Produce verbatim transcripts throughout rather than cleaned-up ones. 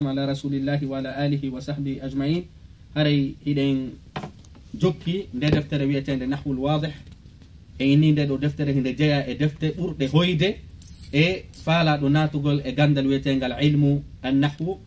Ala rasulillahi wa ala alihi wa sahbihi ajmain. Haray hiɗen jokki nde deftere wi'eteende Nahwul Wadih. E inni nde ɗo deftere hinde jeya e defte ɓurɗe hoyde e faalaɗo naatugol e gandal wi'eteengal ilmu an nahwu.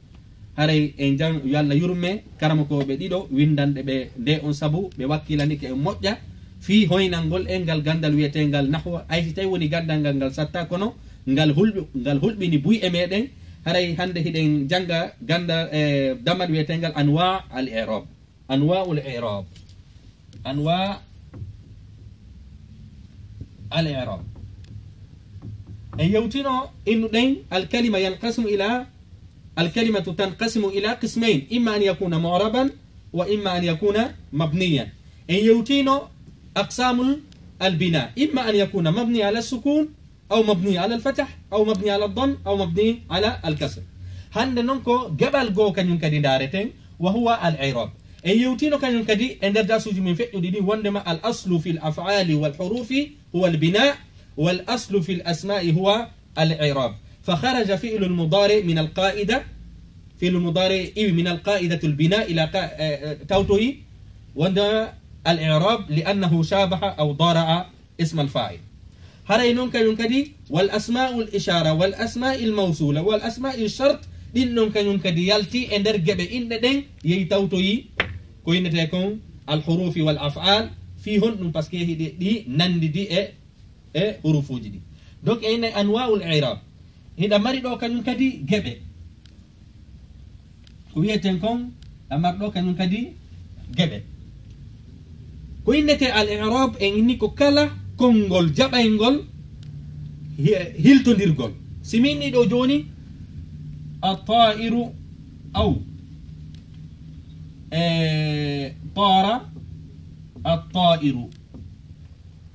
Haray en jan yo Allah yurme karamokooɓe ɗiɗo windanɗe ɓe nde on sabu ɓe wakkilanike en moƴƴa fii hoynangol en ngal gandal wi'eteengal nahwu. Ay si tawi woni gandal ngal ngal satta kono ngal hulɓi, ngal hulɓini buy e meɗen. Haray hande hiɗen janga ganda e damal wi'eteengal anwa al i'rab. Anwa al i'rab. Anwa al i'rab. En yewtino innuɗen al kalima yanqasimu ila, al kalimatu tanqasimu ila qismayn, imma an yakuna mu'raban wa imma an yakuna mabniyan. En yewtino aqsamul al bina, imma an yakuna mabni ala sukun أو مبني على الفتح أو مبني على الضم أو مبني على الكسر. Hande non ko geɓal goo kañum kadi ndaareten, وهو الإعراب. En yewtino kañum kadi e nder darsuuji men feƴƴuɗi ɗin wondema الأصل في الأفعال والحروف هو البناء، والأصل في الأسماء هو الإعراب. فخرج فعل المضارع من القاعدة، فعل المضارع iwi من القاعدة البناء إلى قا-، eh, eh, tawtoyi wondema الإعراب لأنه شابه أو ضارع اسم الفاعل. Haray non kañum kadi, والأسماء الإشارة والأسماء الموصولة والأسماء الشرط, ɗin non kañum kadi yalti e nder geɓe inɗe ɗen, yehi tawtoyi ko innetee kon الحروف والأفعال. Fii honɗum? Parce que hiɗi ɗi nandidi e, e hurufuuji ɗi. Donc, e inne أنواع الإعراب. Hiɗa mari ɗo kañum kadi geɓe. Ko wi'eten kon, ɗa mari ɗo kañum kadi geɓe. Ko innetee al i'rab, en inni ko kala konngol jaɓayngol hi-, hiltondirgol. Si min inni ɗo jooni, at-ta'iru aw, e, tara at-ta'iru.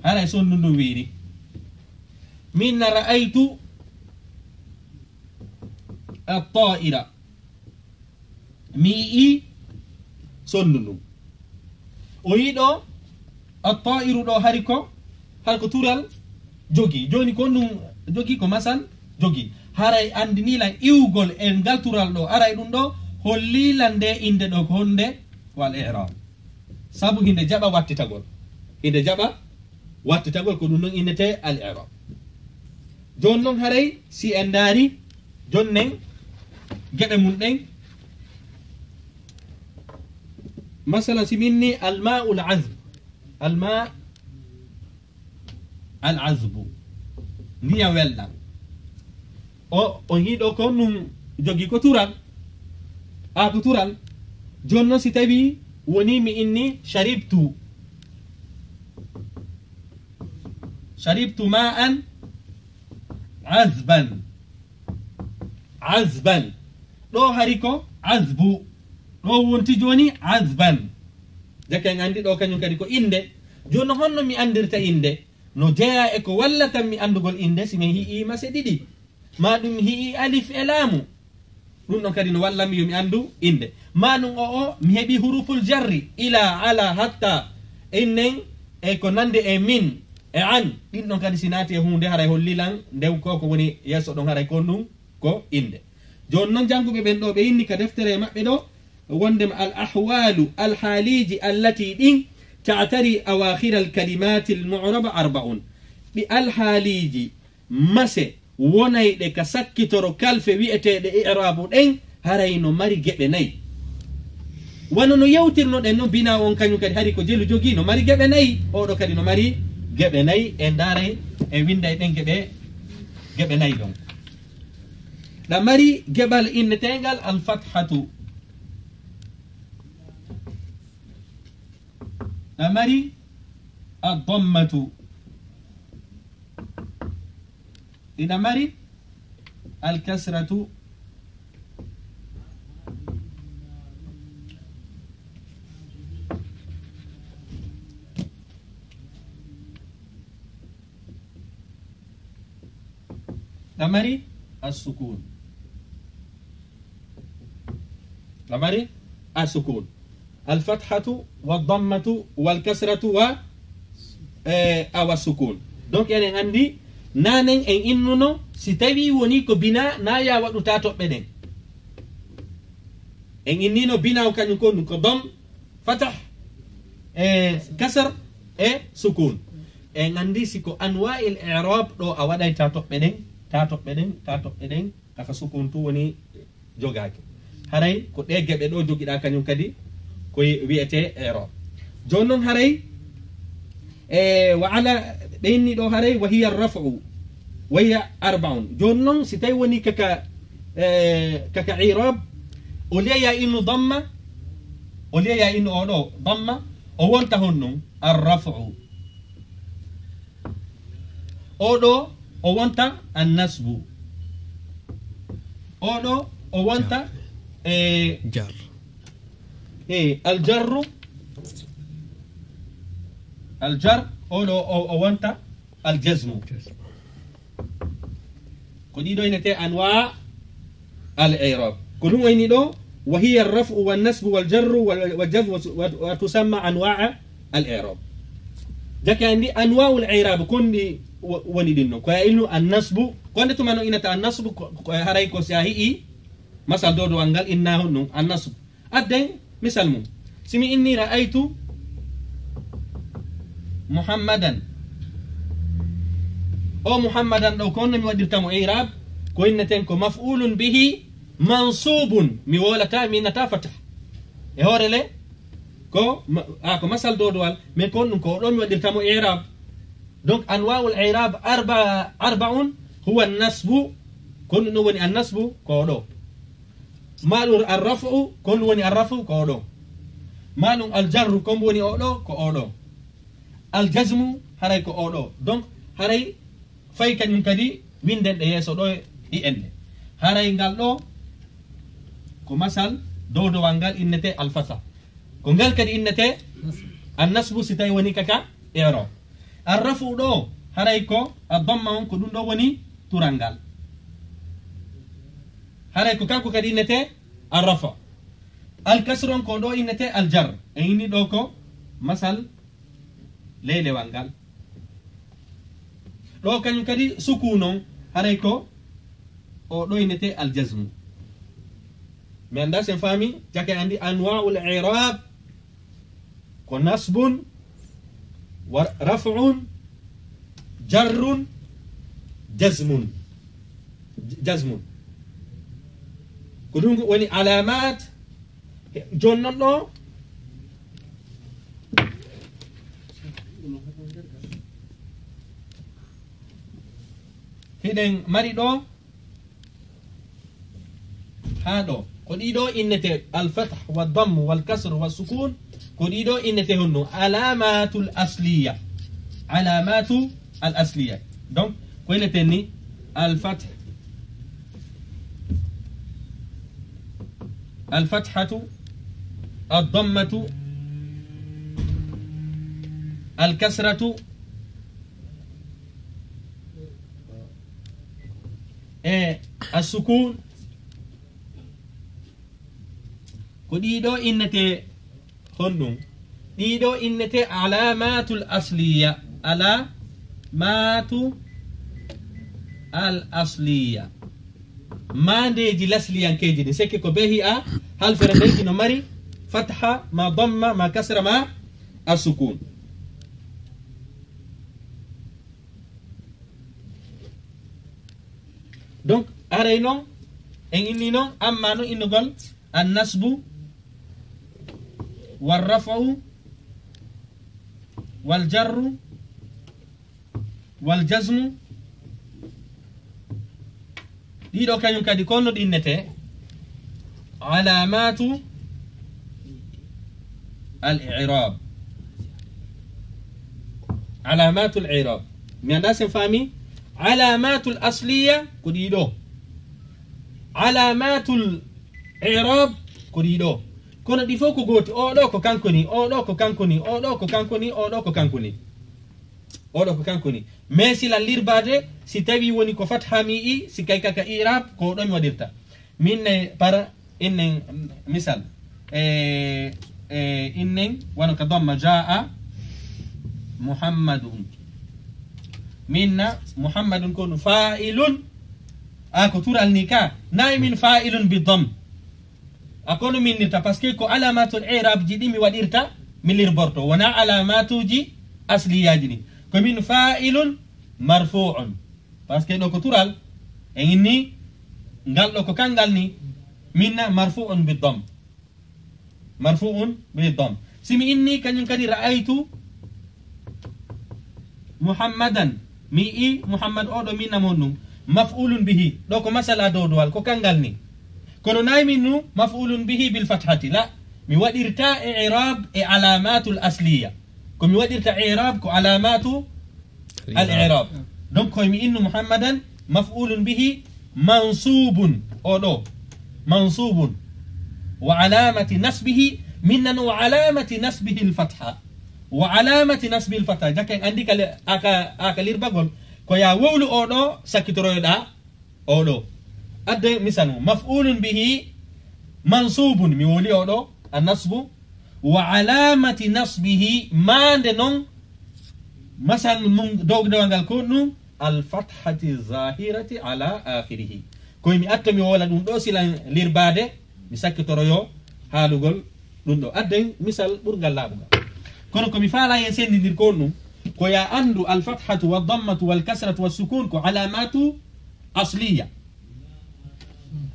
Haray sonndu ndun wiiri. Min ra'aytu at-ta'ira. Mi yi'i sonndu ndun. O yi'i ɗo, at-ta'iru ɗo hari ko, hari ko tural jogi. Jooni ko ɗum jogi ko masal jogi. Haray anndini lan iwgol e ngal tural ɗo, aray ɗum ɗo, holli lan nde innde ɗo ko honde? Ko al-i'rab. Sabu hinde jaɓa wattitagol. Hinde jaɓa wattitagol, ko ɗum ɗon innetee al-i'rab. Jooni non haray si en ndaari jonnen geɓe mun ɗen, masalan si min ni al-ma'ul azb, al-ma' al-azbu, ndiyam welɗam. O, o hiɗo ko ɗum jogi ko tural. A ko tural. Jooni non si tawi woni mi inni sharibtu. Sharibtu ma'an azban. Azban. Ɗo hari ko azbu. Ɗo wonti jooni azban. Jaka en anndi ɗo kañum kadi ko innde. Jooni non honno mi anndirta innde? No jeyaa e ko wallata mi anndugol innde si mi hi'i mase ɗiɗi. Maa ɗum mi hi'i alif e laamu. Ɗum ɗon kadi no wallan mi yo mi anndu innde. Maa ɗum o o mi heɓi huruful jarri, ila, ala, hatta, innen, e ko nande e min, e an. Ɗin ɗon kadi si naati e huunde haray holli lan ndew ko ko woni yeeso ɗon haray ko ɗum ko innde. Jooni non jannguɓe ɓen ɗo ɓe inni ka deftere maɓɓe ɗo, wondema al ahwalu, al haaliiji allati ɗin ta'tari awakhira al kalimati al mu'raba arba'un. Ɗi alhaaliiji mase wonayɗe ka sakkitoro kalfe wi'eteeɗe i'raabu ɗen, haray no mari geɓe nayi. Wano no yewtirnoɗen no binaa on kañum kadi hari ko jelu jogii no mari geɓe nayi, oɗo kadi no mari geɓe nayi, e ndaaray e winnday ɗen geɓe, geɓe nayi ɗon. Ɗa mari geɓal inneteengal al fathatu. Ɗa mari ad dammatu. Ina mari al kasratu. Ɗa mari as-sukun. Ɗa mari as-sukun. Al-fathatu wa dammatu wal kasratu wa, eh, awa sukun. Donc, eɗen anndi, nanen en innuno, si tawi woni ko bina, na ya waɗu ta toɓɓe ɗen. En innino binaaw kañum ko ɗum ko dom, fatah, e kasar, e sukun. En anndi si ko anwa'il i'rab ɗo a waɗay ta toɓɓe ɗen, ta toɓɓe ɗen, ta toɓɓe ɗen, aka sukun tu woni jogaaki. Haray ko ɗe geɓe ɗo jogiɗa kañum kadi ko wi'ete i'rab. Jooni noon haray, e, wa ala, ɓe inni ɗo haray, wa hiya raf'u, wa hiya arba'un. Jooni noon si tawi woni kaka, e, kaka i'rab, o liya ya innu damma, o liya ya innu o ɗo damma, o wonta honno? Ar-raf'u. O ɗo o wonta an-nasbu. O ɗo o wonta, e, Jar. E, al-jarru. Al-jar, o ɗo o, o wonta al-jazmu. Ko ɗiɗo inete anwa al-i'rab. Ko ɗum o inni ɗo, wa hiya ar-raf'u wan-nasbu wal-jarru wal-, wal-jazmu wa, wa, wa tusamma anwa'a al-i'rab. Jake anndi anwa'ul i'rab kon ɗi wo-, woni ɗin non. Ko ya innu an-nasbu, ko nde tuma no inata an-nasbu, ko, ko haray ko si a hi'i masal dowdowal ngal inna honɗum an-nasbu. Adden misal mum. Si mi inni ra'aytu Muhammadan. O Muhammadan ɗo, ko honno mi waɗirta mo i'rab? Ko inneten ko maf'ulun bihi mansubun. Mi wolata, mi innata fatah. E hoore le, ko ma-, a, ko masal dowdowal, mais ko honɗum ko o ɗo mi waɗirta mo i'rab? Donc, anwa'ul i'rab arba-, arba'un, huwa an-nasbu, ko honɗum ɗum woni an-nasbu, ko o ɗo. Maa ɗum ar-raf'u, ko honɗum woni ar-raf'u, ko o ɗo. Maa ɗum al-jarru, ko honɗum woni o ɗo, ko o ɗo. Al-jazmu, haray ko o ɗo. Donc, haray fay kañum kadi winden ɗe yeeso ɗo e ende. Haray ngal ɗo ko masal dowdowal ngal innete al-fatha. Ko ngal kadi innete an-nasbu si tawi woni kaka i'rab. Ar-raf'u ɗo, haray ko ad-damma on, ko ɗum ɗo woni tural ngal. Haray ko kanko kadi innete ar-rafa. Al-kasru on ko ɗo innete al-jar. En inni ɗo ko masal leylewal ngal. Ɗo kañum kadi sukun on, haray ko o ɗo innete al-jazmu. Mi annda si en faami, jake anndi anwa'ul i'rab ko nasbun, wa raf'un, jarrun, jazmun. J-, jazmun. Ko ɗum woni alamat. Jooni noon ɗo, hiɗen mari ɗo, haa ɗo. Ko ɗiɗo innete al-fath, wa damm, wal kasr, wa sukun. Ko ɗiɗo innete honno? Alamatul asliya. Alamatu al asliya. Donc, ko inneten ni al-fath, al-fathatu, ad-dammatu, al-kasratu, e as-sukun. Ko ɗiɗo innete honɗum? Ɗiɗo innete alamatul asliya. Alamatu al asliya. Maandeeji lasliyankeeji ɗin. Sekke ko be hi'a halfere nden ino mari fatha, ma damma, ma kasra, ma as-sukun. Donc, aray noon, en inni noon, amma noon innugol an-nasbu, war-raf'u, wal-jarru, wal-jazmu. Ɗiɗo kañum kadi ko no ɗinnete? Alamatu al-i'rab. Alamatul i'rab. Mi annda sen faami. Alamatul asliya ko ɗiɗo. Alamatul i'rab ko ɗiɗo. Kono ɗi fof ko gooti. Oɗo ko kanko ni, oɗo ko kanko ni, oɗo ko kanko ni, oɗo ko kanko ni. Oɗo ko kanko ni. Mais si lan lirbaade, si tawi woni ko fatha mi i, si kay kaka i'rab, ko oɗo mi waɗirta. Min ne para innen misal. E, e, innen wano ka damma jaa Muhammadun. Min na Muhammadun ko fa'ilun. A ko tural ni ka. Nay min fa'ilun bi dam. A kono minnirta, parce que ko alamatul i'rab ji ɗi mi waɗirta, mi lirborto. Wona alamatuji asliyaaji ɗi. Ko min fa'ilun marfu'un. Parce que ɗo ko tural, en inni, ngal ɗo ko kangal ni, minna marfu'un bi dom. Marfu'un bi dom. Si mi inni kañum kadi ra'aytu Muhammadan. Mi i Muhammad o ɗo minna mon ɗum. Maf'ulun bihi. Ɗo ko masala dowdowal, ko kangal ni. Kono nayi min nu maf'ulun bihi bil fathati. La. Mi waɗirta i'rab e alamatul asliya. Ko mi waɗirta i'rab ko alamatu al i'rab. Donc koye mi innu Muhammadan maf'ulun bihi mansubun. O ɗo mansubun. Wa alamati nasbihi, min nan wa alamati nasbihi al fatha. Wa alamati nasbihi al fatha. Jaka en andi kale aka, aka lirbagol. Ko ya wowlu o ɗo sakkitoroyoɗa o ɗo. Adde misal mo. Maf'ulun bihi mansubun. Mi wowli o ɗo. An nasbu. Wa alamati nasbihi. Mande non. Masal mum dowdewal ngal ko ɗum. Al fathati zahirati ala akhirihi. Koye mi atto mi wowla ɗum ɗo silan lirbade. Mi sakkitoroyo haalugol ɗum ɗo. Adden misal ɓurgal laaɓugal. Kono ko mi faala en sendindir ko on ɗum. Ko ya andu al fathatu wa dammatu wal kasratu wa sukun ko alamatu asliya.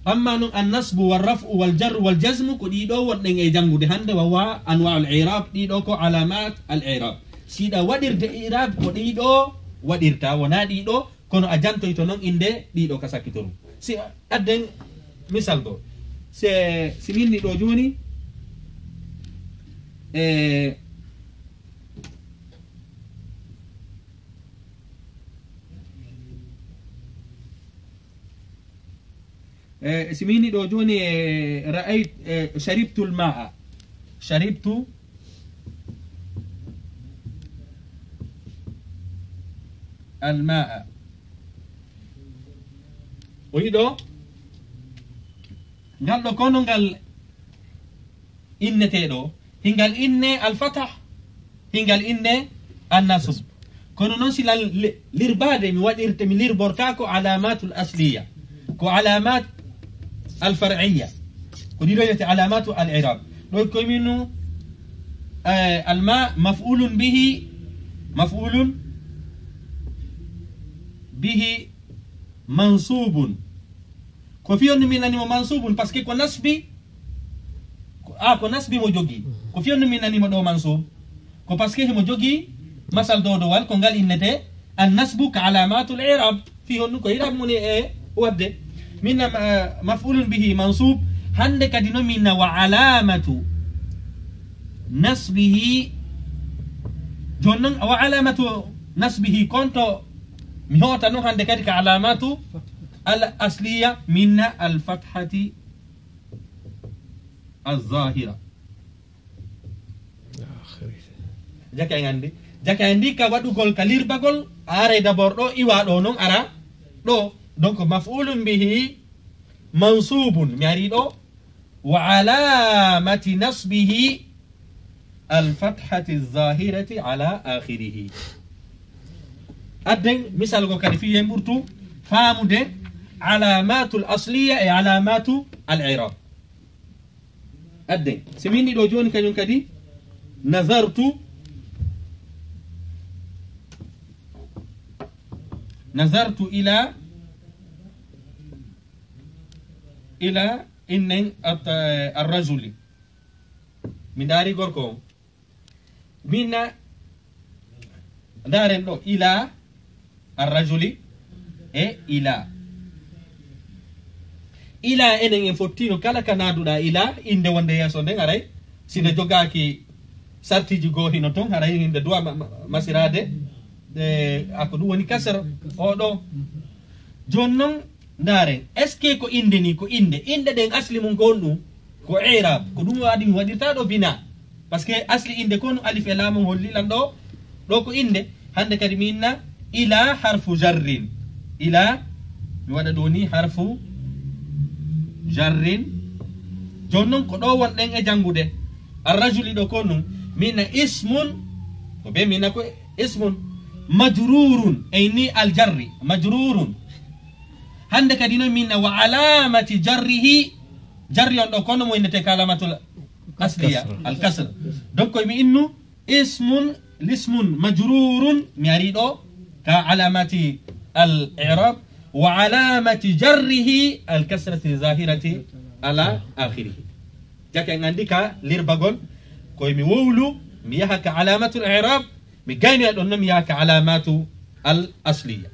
Amma non an nasbu wal raf'u wal jarru wal jazmu ko ɗiɗo wonɗen e jangude hande wa wa anwa al i'rab ɗiɗo ko alamat al i'rab. Siɗa waɗirde i'rab ko ɗiɗo waɗirta wona ɗiɗo kono a jantoyto non inde ɗiɗo ka sakkitoru. Si adden misal go. Se si minni ɗo joni e Eh, si mi ni ɗo joni e ra'ayt eh, sharibtu al-ma'a. Sharibtu al-ma'a. O yiɗo ngal ɗo kono ngal inneteɗo hingal inne al-fatah hingal inne an-nasb. Kono non si lal lirbade mi waɗirte mi lirborta ko alamatul asliya ko alamat al-far'iyya ko ɗiɗo yete alamatu al-i'rab. Ɗo ko minu eh, al-ma maf'ulun bihi maf'ulun bihi mansubun. Ko fiyon mi nani mo mansubun parce que ko nasbi a ko nasbi mo jogi. Ko fiyon mi nani mo ɗo mansub ko parce que himo jogi masal dowdowal ko ngal innete an nasbu ka alamatul i'rab. Fi honnu ko i'rab muni e wadde minna maf'ulun bihi mansub. Hande kadi no minna wa alamatu nasbihi. Jon non wa alamatu nasbihi konto mi hota non hande kadi ka alamatu al asliya minna al fathati al zahira. Jaka en andi jaka en ndi ka waɗugol ka lirbagol. Aray d'abord ɗo iwa ɗo non ara ɗo donc maf'ulun bihi mansubun mi ari ɗo wa alamati nasbihi al fathati zahirati ala akhirihi. Adden misal go kadi fiye ɓurtu faamude alamatul asliya e alamatu al irab. Adden si mi inni ɗo joni kañum kadi nazartu nazartu ila ila innen arrajuli. Mi ndaari gorko on minna ndaaren ɗo ila arrajuli e ila ila enen en fottino kala ka naaduɗa ila innde wonde yeeso nden aray si nde jogaaki sartiji goo hino ton haray hinde duwa masirade ako ɗum woni kasara oɗo. Jooni noon ndaaren est ce que ko innde ni ko innde innde ɗen asli mum ko on ɗum ko irab ko ɗum waɗi mi waɗirta ɗo bina. Par ce que asli innde ko no alif e laamum holli lan ɗo ɗo ko innde. Hannde kadi mi inna ila harfu jarrin ila mi waɗa ɗo ni harfu jarrin. Jooni noon ko ɗo wonɗen e janngude arrajuli ɗo ko nun mi inna ismun ko be mi inna ko ismun majrurun e ni aljarri majrurun. Hannde kadi noon mi inna wa alamati jarrihi Jarri on ɗo, kono mo innete ka alamatul asliya, al kasra. Donc, koye mi innu ismun, lismun majrurun, mi ari ɗo ka alamati al i'rab, wa alamati jarrihi al kasrati zahirati ala akhirihi. Jaka en andi ka lirbagol, koye mi wowlu, mi yaha ka alamatul i'rab, mi gaynoya ɗon no mi yaha ka alamatu al asliya.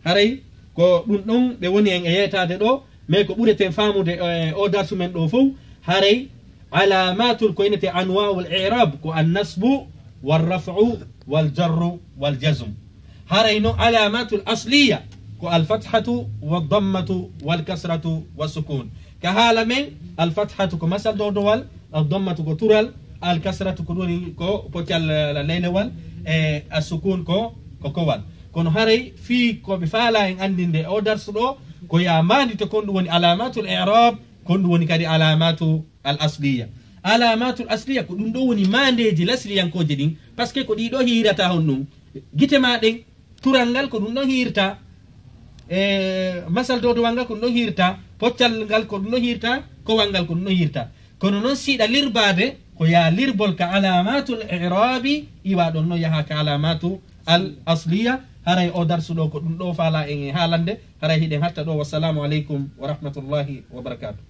Haray ko ɗum ɗon ɓe woni en e yeetaade ɗo, mais ko ɓureten faamude e o darsu men ɗo fof, haray alamatul ko innete anwa'ul i'rab ko an nasbu wal raf'u wal jarru wal jazm. Haray no alamatul asliya ko al fathatu wad dammatu wal kasratu was sukun. Ka haala men, al fathatu ko masal dowdowal, ad dammatu ko tural, al kasratu ko ɗum woni ko poccal, eh, leynewal, e as sukun ko ko kowal. Kono haray fii ko ɓe faala en anndinde o darsu ɗo, ko ya maandito kon ɗum woni alamatul i'rab, kon ɗum woni kadi alamatu al asliya. Alamatul asliya ko ɗum ɗo woni maandeeji lasliyankooje ɗin, parce que ko ɗi ɗo hiirata hon ɗum. Gite ma ɗen, tural ngal ko ɗum ɗon hiirta, e masal dowdowal ngal ko ɗum ɗon hiirta, poccal ngal ko ɗum ɗon hiirta, kowal ngal ko ɗum ɗon hiirta. Kono noon siɗa lirbaade, ko ya lirbol ka alamatul i'rabi, iwa ɗon no yaha ka alamatu al asliya. Haray o darsu ɗo ko ɗum ɗo faala en e haalande, haray hiɗen hatta ɗo. Wassalamu aleykum wa rahmatullahi wa barakatuh.